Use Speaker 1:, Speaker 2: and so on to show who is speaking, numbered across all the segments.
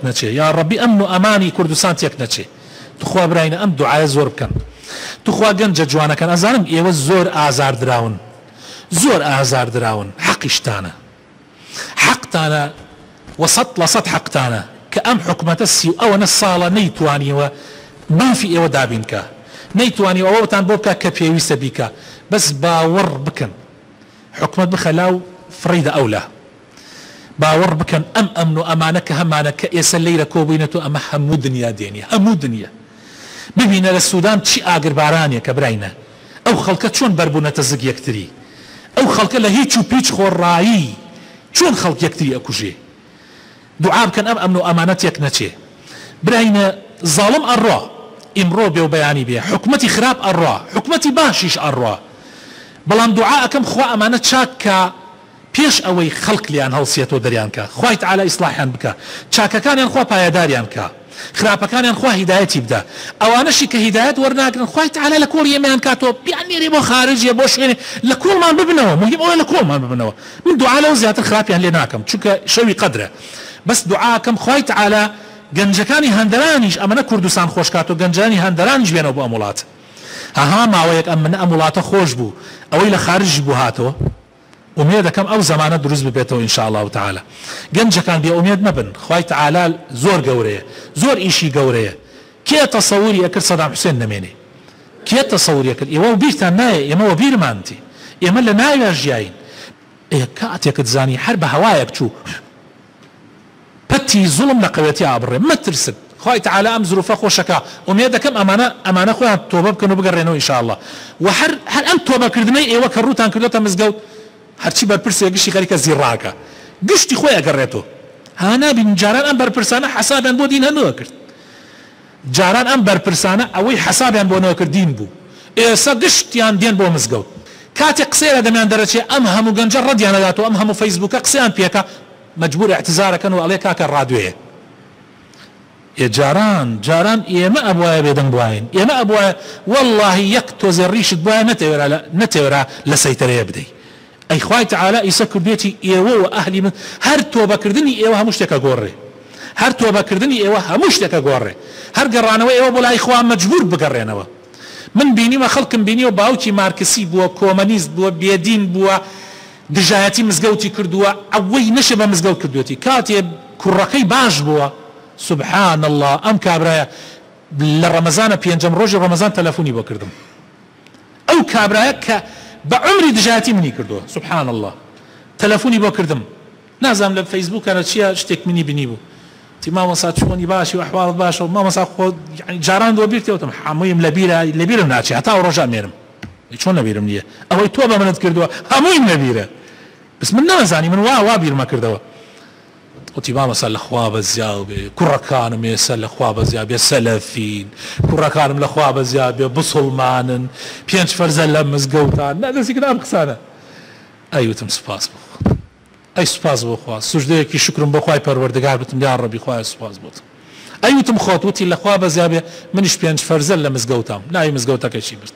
Speaker 1: نەچێ یاڕەبی ئەمن و ئەمانی کوردستان تێک نەچێ توخوا براینە ئەم دوعایە زۆر بکەن توخوا گەنجە جوانەکان ئەزانم ئێوە زۆر ئازار دراون زۆر ئازار دراون حەقیشتانە حەقتانە وە سەد لە سەد حەقتانە کە ئەم حکومەتە سی و ئەوەنە ساڵە نەیتوانیوە مافی ئێوە دابین کا نەیتوانیوە ئەوەتان بۆ بکا کە پێویستە بیکا بەس باوەڕ بکەن حکومەت بخە لاو فڕێیدە ئەولا. باوەڕ بکەن ئەم ئەمن و ئەمانە کە هەمانە کە ئێسە لەیرە کۆبوینەتۆ ئەمە هەموو دنیا دێنی هەموو دنیا ببینە لە سودان چی ئاگر بارانێکە براینە ئەو خەڵکە چۆن بەربونەتە زگ یەکتری ئەو خەڵکە لە هیچ و پیچ خۆڕایی چۆن خەڵک یەکتری ئەکوژێ دوعا بکەن ئەم ئەمن و ئەمانە تێک نەچێ براینە زاڵم ئەڕوا ئیمڕۆ بێ و بەیانی بێ حکومەتی خراپ ئەڕوا حکومەتی باشیش ئەڕوا بەڵام دوعا ئەکەم خوا ئەمانە چاک کا پێش ئەوەی خەڵک لێیان هەڵسێتەوە دەریان کا خوای تعالی ئیسڵاحیان بکا چاکەکانیان خوا پایەداریان کا خراپەکانیان خوا هیدایەتی بدا ئەوانەشی کە هیدایەت وەرناگرن خوای تعالی لە کۆڵی ئێمەیان کاتەوە بیان نێرێ بۆ خارجێ بۆ شوێنێ لە کۆڵمان ببنەوە موهیم ئەوەیە لە کۆڵمان ببنەوە من دوعا لەوە زیاتر خراپیان لێ ناکەم چونکە شەوی قەدرە بەس دوعا ئەکەم خوای تعالی گەنجەکانی هەندەرانیش ئەمەنە کوردستان خۆش کاتەوە گەنجانی هەندەرانیش بێنەوە بۆ ئەم وڵاتە هەها ماوەیەک ئەم منە ئەم وڵاتە خۆش بوو ئەوەی لە خارجیش بوو هاتەوە ئومێدەکەم ئەو زەمانە دروست ببێتەوە ان شاء اللە تعالی گەنجەکان بێ ئومێد مەبن خوای تعالی زۆر گەورەیە زۆر ئیشی گەورەیە کێ تەسەوری ئەکرد سەدام حوسێن نەمێنێ کێ تەسەوری ئەکرد ئێوە بیرتان نایە ئێمە وەبیرمان تێ ئێمە لە ناویا ژیاین ئێ کاتێکت زانی هەر بە هەوایەک چوو پەتی زوڵم لە قەوێتی ئابڕێ مەترسن خوای تعالی ئەم زروفە خۆشەکا ئومێدەکەم ئەمانە ئەمانە خۆیان تۆبە بکەن و بگەڕێنەوە ان شاء اللە وە هەر هەر ئەم تۆبە کردنەی ئێوە کە ڕووتان کردۆتە مزگەوت هەرچی بەرپرسێ گشتی خەریکە زیڕاکە گشتی خۆی ئەگەڕێتۆ ها نابینن جاران ئەم بەرپرسانە حەسابیان بۆ دین هەنەکرد جاران ئەم بەرپرسانە ئەوەی حەسابیان بۆ نەکرد دین بوو ئێسە گشتیان دێن بۆ مزگەوت کاتێک قسەی لە دەمیان دەرەچێ ئەم هەموو گەنجە ڕەدیان ئەداتەوە ئەم هەموو فەیسبووکە قسەیان پێکا مەجبور ئیعتزارەکەن و ئەڵێ کاکە ڕادوێیە. ئێ جاران جاران ئێمە ئەبوایە بێدەنگ بواین ئێمە ئەبوایە وەڵاهی یەک تۆزێ ڕیشت بوایە نەتەوێرا لە نەتەوێرا لە سەیتەرەیە بدەی ئەی خوای تەعالا ئیسە کردوێتی ئێوە و ئەهلی من هەر تۆبە کردنی ئێوە هەموو شتێک ئەگۆڕێ هەر تۆبە کردنی ئێوە هەموو شتێک ئەگۆڕێ هەر گەڕانەوەی ئێوە بۆ لای خوا مەجبور بگەڕێنەوە من بینیومە خەڵکم بینیوە باوکی مارکسی بووە کۆمەنیست بووە بێدین بووە دژایەتی مزگەوتی کردووە ئەوەی نەشێ بە مزگەوت کردوێتی کاتێ کوڕەکەی باش بووە سبحان اللە ئەم کابرایە لە ڕەمەزانە پێنجەم ڕۆژی ڕەمەزان تەلەفونی بۆ کردم ئەو کابرایە کە بە عومری دژایەتی منی کردووە سبحان اللە تەلەفونی بۆ کردم نازانم لە فەیسبوکە لە چیە شتێک منی بینی بوو وتی مامۆستا چۆنی باشی و ئەحواڵت باشە و مامۆستا خۆ جاران بۆ بیرتێ وتم هەموویم لە بیرە لە بیرم ناچێ هەتا ئەو ڕۆژە ئەمێنم چۆن لە بیرم نییە ئەوەی تۆ بە منت کردووە هەموویم لە بیرە بس من نازانی من وا وا بیرمە کردەوە وتی مامۆستا لە خوا بەزیاو بێ کوڕەکانم ئێستا لە خوا بەزیا بێ سەلەفین کوڕەکانم لە خوا بەزیا بێ بسڵمانن پێنج فەرزە لە مزگەوتان نا دەستی کرد ئەم قسانە ئەی وتم سوپاس بۆ خوا ئەی سوپاس بۆ خوا سوجدەیەکی شوکرم بۆ خوای پەروەردگار وتم یا ڕەبی خوایە سوپاس بۆت ئەی وتم خۆت وتی لە خوا بەزیا بێ منیش پێنج فەرزە لە مزگەوتام ناوی مزگەوتەکەشی برد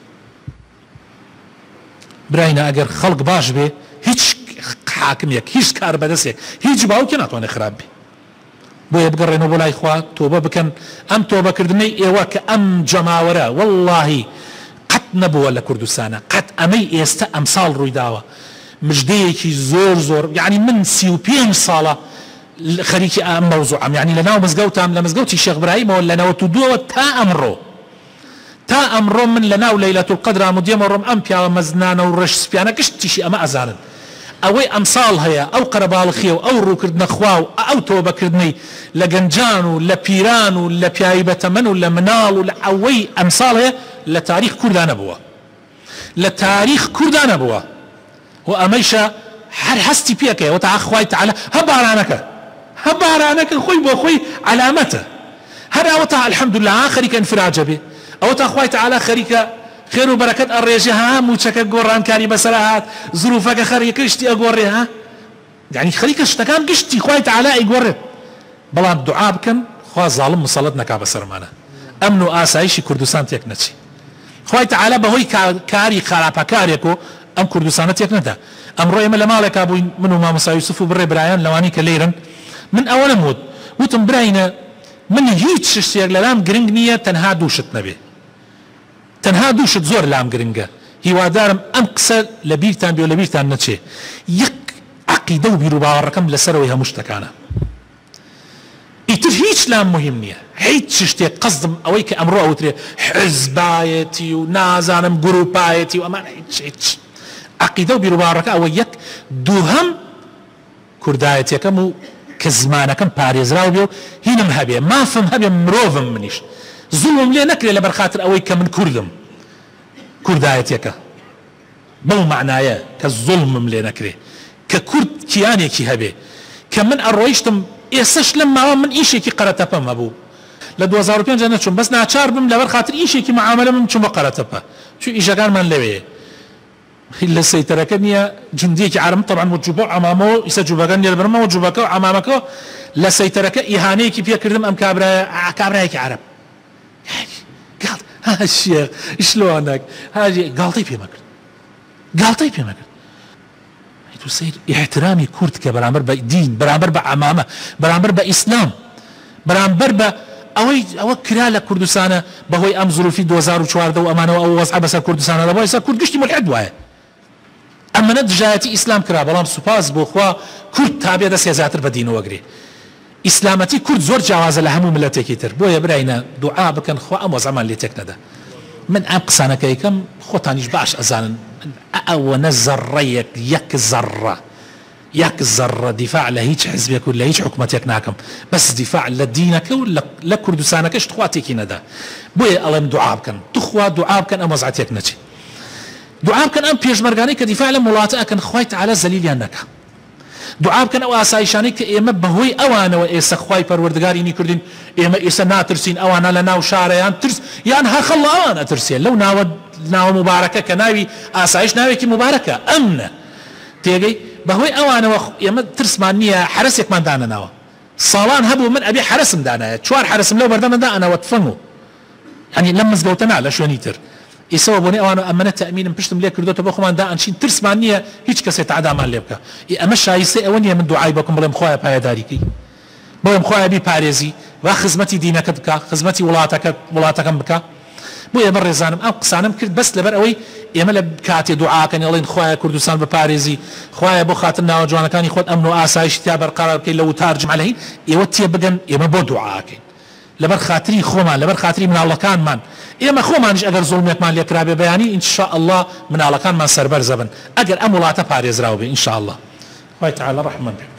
Speaker 1: براینە ئەگەر خەڵک باش بێ هیچ حاکمێک هیچ کاربەدەسێک هیچ باوکێ ناتوانێت خراپ بێ بۆیە بگەڕێنەوە بۆ لای خوا تۆبە بکەن ئەم تۆبە کردنەی ئێوە کە ئەم جەماوەرە وەڵاهی قەت نەبووە لە کوردستانا قەت ئەمەی ئێستە ئەمساڵ ڕوویداوە مژدەیەکی زۆر زۆر یەعنی من 35 ساڵە خەریکی ئەم مەوزوعەم یەعنی لە ناو مزگەوتام لە مزگەوتی شێخ برایمەوە لە 92ەوە تا ئەمڕۆ تا ئەمڕۆ من لە ناو لەیلەت القەدرام و دێمە ڕۆم ئەم پیاوە مەزنانە و ڕەش سپیانە گشتیشی ئەمە ئەزانن ئەوەی ئەمساڵ هەیە ئەو قەرەباڵخیە و ئەو ڕووکردنە خوا و ئەو تۆبە کردنەی لە گەنجان و لە پیران و لە پیاوی بەتەمەن و لە مناڵ و لە ئەوەی ئەمساڵ هەیە لە تاریخ کوردا نەبووە لە تاریخ کوردا نەبووە و ئەمەیشە هەر هەستی پێکەیە وتا خوای تعالی هە بارانەکە هە بارانەکە خۆی بۆ خۆی عەلامەتە هەر ئەوەتا الحمدللە ها خەریکە انفراجە بێ ئەوەتا خوای تعالی خەریکە خێر و بەرەکەت ئەڕێژێ ها موچەکە گۆڕانکاری بەسەرا هات زروفەکە خەریکە شتی ئەگۆڕێ ها یعنی خەریکە شتەکان گشتی خوای تعالی ئەیگۆڕێت بەڵام دوعا بکەن خوا زاڵم مسەڵەت نەکا بەسەرمانا ئەمن و ئاسایشی کوردستان تێک نەچێ خوای تەعالا بەهۆی کاری خراپەکارێک و ئەم کوردستانە تێک نەدا ئەمڕۆ ئێمە لە ماڵێکا بووین من و مامۆستا یوسف و بڕێ برایان لەوانەی کە لەیرن من ئەوەنەم وت وتم براینە من هیچ شتێک لەلام گرنگ نییە تەنها دوو شت نەبێ، تەنها دوو شت زۆر لام گرنگە، هیوادارم ئەم قسە لە بیرتان بێ و لە بیرتان نەچێ، یەک عەقیدە و بیروباوەڕەکەم لەسەرەوەی هەموو شتەکانە، ئیتر هیچ لام موهیم نییە، هیچ شتێک قەسدم ئەوەی کە ئەمڕۆ ئەوترێ حزبایەتی و نازانم گروپایەتی و ئەمانە هیچ هیچ، عەقیدە و بیروباوەڕەکە ئەوە یەک، دووهەم کوردایەتیەکەم و کە زمانەکەم پارێزراو بێ و هینم هەبێ مافم هەبێ مرۆڤم منیش زوڵمم لێ نەکرێ لەبەر خاتر ئەوەی کە من کوردم کوردایەتیەکە بەو مەعنایە کە زوڵمم لێ نەکرێ کە کورد کیانێکی هەبێ کە من ئەڕۆیشتم ئێسەش لەم ماوە من ئیشێکی قەرەتەپەم هەبوو لە 2005 نەچووم بەس ناچار بم لەبەر خاتر ئیشێکی معامەلە بم چوومە قەرەتەپە چوو ئیشەکانمان لەوێ لە سەیتەرەکە نیە جوندیەکی عەرەب تەبعەن وە جوبە و عەمامەوە ئیسە جوبەکە نیە لەبەرمەوە جوبەکە و عەمامەکە لە سەیتەرەکە ئیهانەیەکی پێ کردم ئەم کابرایە کابرایەکی عەرەب گاڵ ها شێخ شلۆنەک هاجی گاڵتەی پێ مەکرد گاڵتەی پێ مەکرد تو سەیر ئیحترامی کورد کە بەرامبەر بە دین بەرامبەر بە عەمامە بەرامبەر بە ئیسلام بەرامبەر بە ئەوەی ئەوە کرا لە کوردستانە بەهۆی ئەم زروفی 2014 و ئەمانەوە ئەو وەزعە بەسەر کوردستانە دەبوو ئێستا کورد گشتی مولحید وایە ئەمەنە دژایەتی ئیسلام کرا بەڵام سوپاس بۆ خوا کورد تا بێ دەستێ زیاتر بە دینەوە گرێ ئیسلامەتی کورد زۆر جیاوازە لە هەموو ملەتێکی تر بۆیە براینە دوعا بکەن خوا ئەم وەزعەمان لێ تێک نەدا من ئەم قسانە کە ئەیکەم خۆتانیش باش ئەزانن من ئەوەنە زەڕەیەک یەک زەڕە یەک زەڕە دیفاع لە هیچ حزبێک و لە هیچ حکومەتێک ناکەم بەس دیفاع لە دینەکە و لە کوردستانەکەش تخوا تێکی نەدا بۆیە ئەڵێم دوعا بکەن تخوا دوعا بکەن ئەم وەزعە تێک نەچێ دوعا بکەن ئەم پێشمەرگانەی کە دیفاع لەم وڵاتە ئەکەن خوای تەعالا زەلیلیان نەکا دوعا بکەن ئەو ئاسایشانەی کە ئێمە بەهۆی ئەوانەوە ئێسە خوای پەروەردگار ئینی کردین ئێمە ئێسە ناترسین ئەوانە لە ناو شارە یان ترس یان هەر خەڵ ئەوان ئەترسێ لەو ناوە ناوە موبارەکە کە ناوی ئاسایش ناوێکی موبارەکە ئەمنە تێگەی بەهۆی ئەوانەوە ئێمە ترسمان نییە حەرەسێکمان دانەناوە ساڵان هەبوو من ئەبێ حەرەسم دانایە چوار حەرەسم لەو بەردەمە دائەناوە تفەنگ و یانی لەم مزگەوتە نا لە شوێنی تر ئیسەوە بۆنەی ئەوانەوە ئەمەنە تەئمینم پشتم لێ کردۆتە بۆ خۆمان دائەنشین ترسمان نییە هیچ کەسێ تەعدامان لێ بکا ئی ئەمە شایستەی ئەوە نییە من دوعای بکم بڵێم خوایە پایەداری کەی بڵێم خوایە بیپارێزی با خزمەتی دینەکەت بکا خزمەتی وڵاتەکەت وڵاتەکەم بکا بۆیە بەڕێزانم ئەم قسانەم کرد بەس لەبەر ئەوەی ئێمە لە کاتێ دوعاکەن ئەڵێن خوایە کوردستان بپارێزی خوایە بۆ خاتر ناوە جوانەکانی خۆت ئەمن و ئاسایشی تیا بەرقەرار بکەی لە وتار جمعە لە هین ئێوە تێبگەن ئێمە بۆ دوعاکەین لەبەر خاتری خۆمان لەبەر خاتری مناڵەکانمان ئێمە خۆمانیش ئەگەر زوڵمێکمان لێ کرابێ بەیانی ان شاء اللە مناڵەکانمان سەربەرزەبن ئەگەر ئەم وڵاتە پارێزراو بێ ان شاء اللە خوای تعالی ڕەحممان پێ بکا.